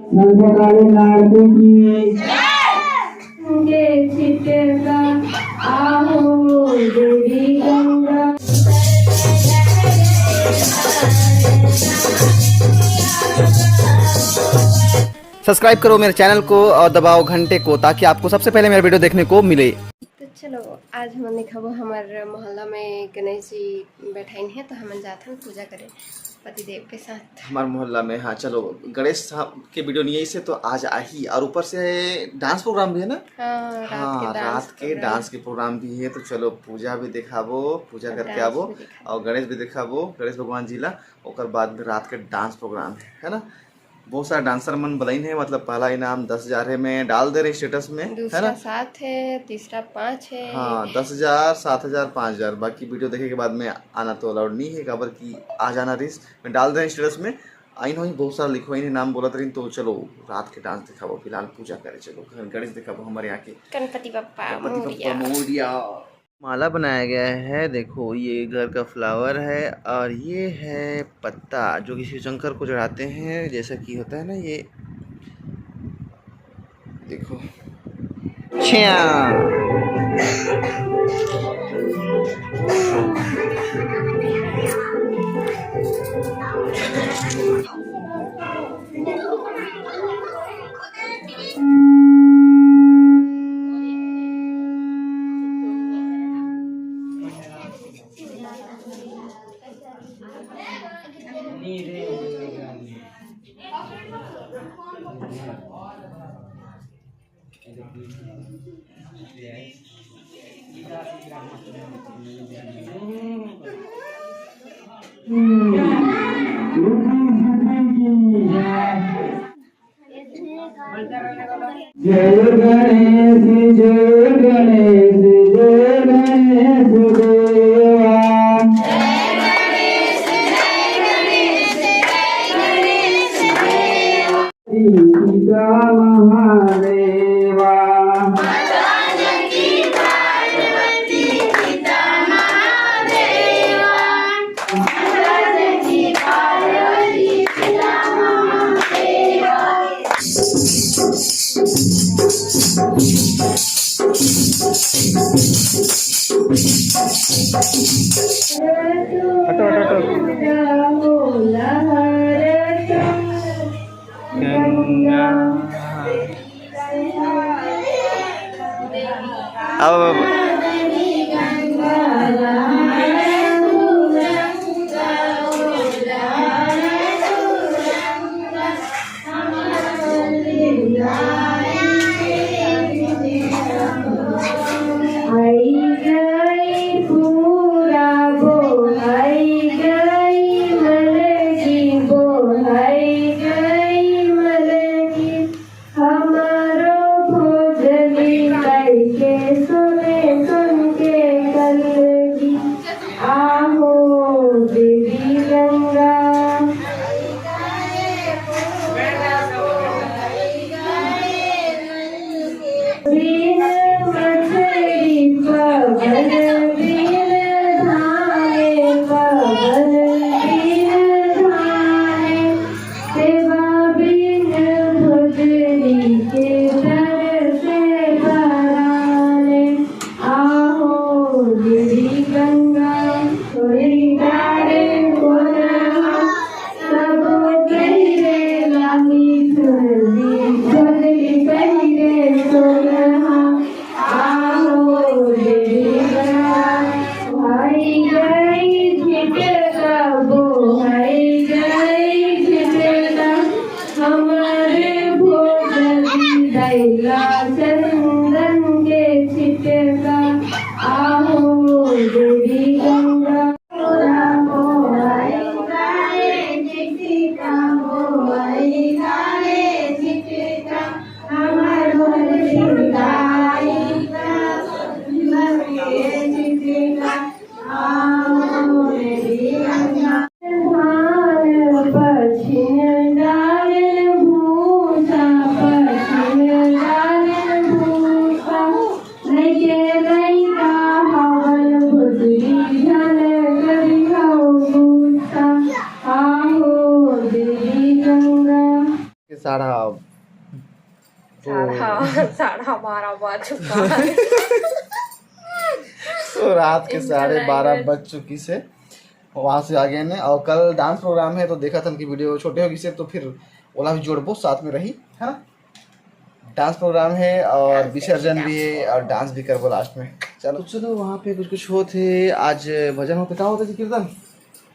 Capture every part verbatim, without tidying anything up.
संध्याकालीन आरती की के छिटका, आहो देवी गंगा। सब्सक्राइब करो मेरे चैनल को और दबाओ घंटे को, ताकि आपको सबसे पहले मेरा वीडियो देखने को मिले। तो चलो, आज हमन दिखाबो, हमर मोहल्ला में गणेश जी बैठाइन है, तो हमन जाथन पूजा करे पतिदेव के साथ। हमार मोहल्ला में, हाँ, चलो, गणेश साहब के वीडियो नहीं है इसे, तो आज आही। और ऊपर से डांस प्रोग्राम भी है ना? हाँ, रात हाँ, के डांस रात के प्रोग्राम। डांस के प्रोग्राम भी है। तो चलो, पूजा भी दिखाबो, पूजा और करके डांस आबो भी दिखाबो। और गणेश भी दिखाबो, गणेश भगवान जी ला। ओकर बाद में रात के डांस प्रोग्राम है, है ना? बहुत सारा डांसर मन बलाइन है, मतलब, पहला इनाम दस हजार है, मैं डाल दे रहे स्टेटस में, है दूसरा ना? सात है, तीसरा पाँच है। हाँ, दस हजार, सात हजार, पाँच हजार। बाकी वीडियो देखे के बाद में आना तो अलाउड नहीं है, काबर कि आ जाना रिस्क। मैं डाल दे रहे स्टेटस में। आइन होई बहुत सारा लिखवाइन है, नाम बोलत रही। तो चलो, रात के डांस दिखाबो, फिलहाल पूजा करे चलो, गणेश दिखाबो हमारे यहाँ के। गणपति बप्पा गणपति बप्पा मोरया। मोरया। माला बनाया गया है। देखो, ये घर का फ्लावर है और ये है पत्ता, जो कि शिव शंकर को चढ़ाते हैं, जैसा कि होता है ना, ये देखो। छ्या। जय गणेश, जय गणेश, जय गणेश देवा। पिता महादेवा। हटो, हटो, हटो। गंगा। अब आई गई पूरा बो, आई गई मलगी बो, आई गई मलगी। हमारो भोजली कइके सोने सोन के कलगी। आहो देवी गंगा। बिन मछरी पवन बिन धाने, पवन बिन धाने, सेवा बिन भोजली के तरसे पराने। आहो देवी गंगा, तोरे डारे कोना, सबो कहिरे लागी तुलसी, भोजली कहिरे सोनहा। आहो देवी गंगा, आई गई छिटका बो, आई गई छिटका, हमारे भोजली दैला चंदन के छिटका। आहो देवी गंगा। धान पछिन डाल भूसा पछिन डाल साढ़ा तो साढ़ा साढ़ा बारह बज चुका है। तो रात के इनका साढ़े बारह लगे बज चुकी से वहाँ से आ गए ने। और कल डांस प्रोग्राम है, तो देखा था कि वीडियो छोटे हो गई से, तो फिर ओला भी जोड़बो, साथ में रही, है ना। डांस प्रोग्राम है और विसर्जन भी है और डांस भी करबो लास्ट में। चलो, चलो, वहाँ पे कुछ कुछ होत है, आज भजन होत है, का होत है जी, कीर्तन?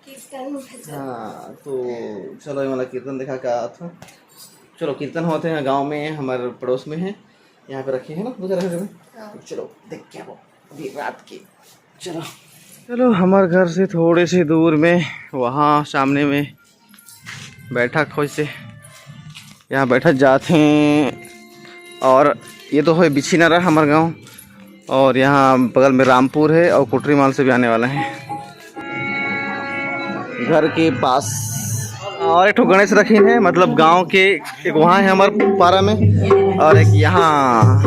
कीर्तन भजन। हाँ, तो चलो, ये वाला कीर्तन देखा का था। चलो, कीर्तन होत है गाँव में, हमारे पड़ोस में है, यहाँ पे रखे हैं ना, दूसरा घर में। हाँ। चलो, देख के वो अभी रात के। चलो, चलो, हमारे घर से थोड़े से दूर में, वहाँ सामने में बैठक होइसे, यहाँ बैठक जात हैं। और ये तो होय बिछीनारा, हमार गाँव, और यहाँ बगल में रामपुर है और कुटरी माल से भी आने वाला है घर के पास। और एक ठो गणेश रखीन है, मतलब गांव के एक वहाँ है हमारे पारा में, और एक यहाँ।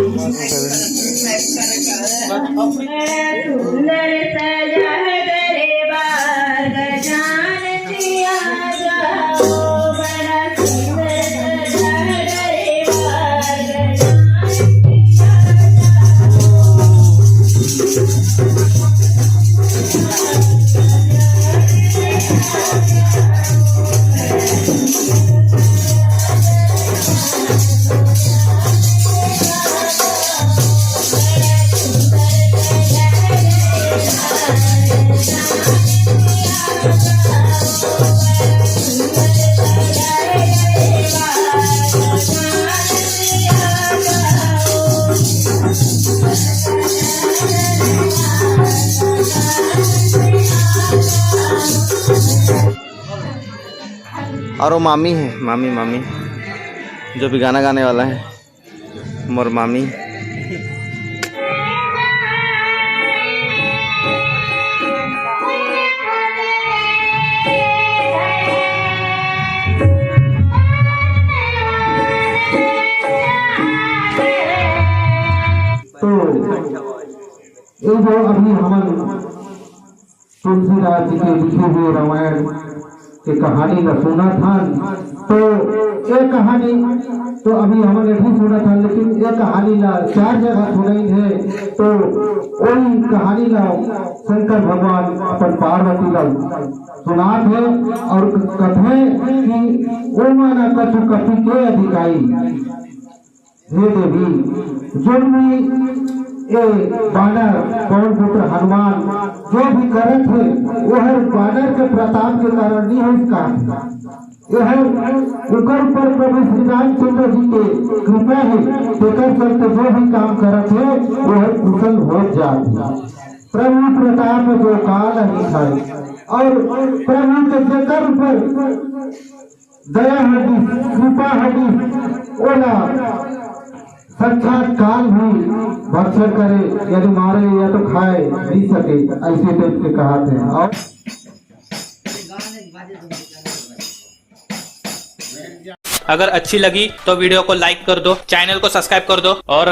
और वो मामी है, मामी, मामी, जो भी गाना गाने वाला है, मोर मामी। तो ये जो अभी हमन तुलसीदास जी के लिखे हुए रामायण के कहानी ला सुनत हन, तो ये कहानी तो अभी हमन एठी सुनत हन, लेकिन ये कहानी ला चार जगह सुनाइन है। तो वही कहानी ला शंकर भगवान अपन पार्वती ला सुनात है और कथे कि ओमा न कछु कपि के अधिकाई। हे देवी, जोन भी ये बानर, पवन पुत्र हनुमान जो भी करत हे, वो हर बानर के प्रताप के कारण नहीं हो सकत। ये हर ओकर ऊपर प्रभु श्री रामचंद्र जी के कृपा है, तेकर चलते जो भी काम करत हे, वो हर कुशल हो जात हे। प्रभु प्रताप जो काल ही खाए, और प्रभु के जेकर ऊपर दया हटिस, कृपा हटिस, ओला साक्षात काल भी भक्षण करे, यानी मारे या तो खाए, पी सके, ऐसे टाइप के कहत हे। और अगर अच्छी लगी तो वीडियो को लाइक कर दो, चैनल को सब्सक्राइब कर दो और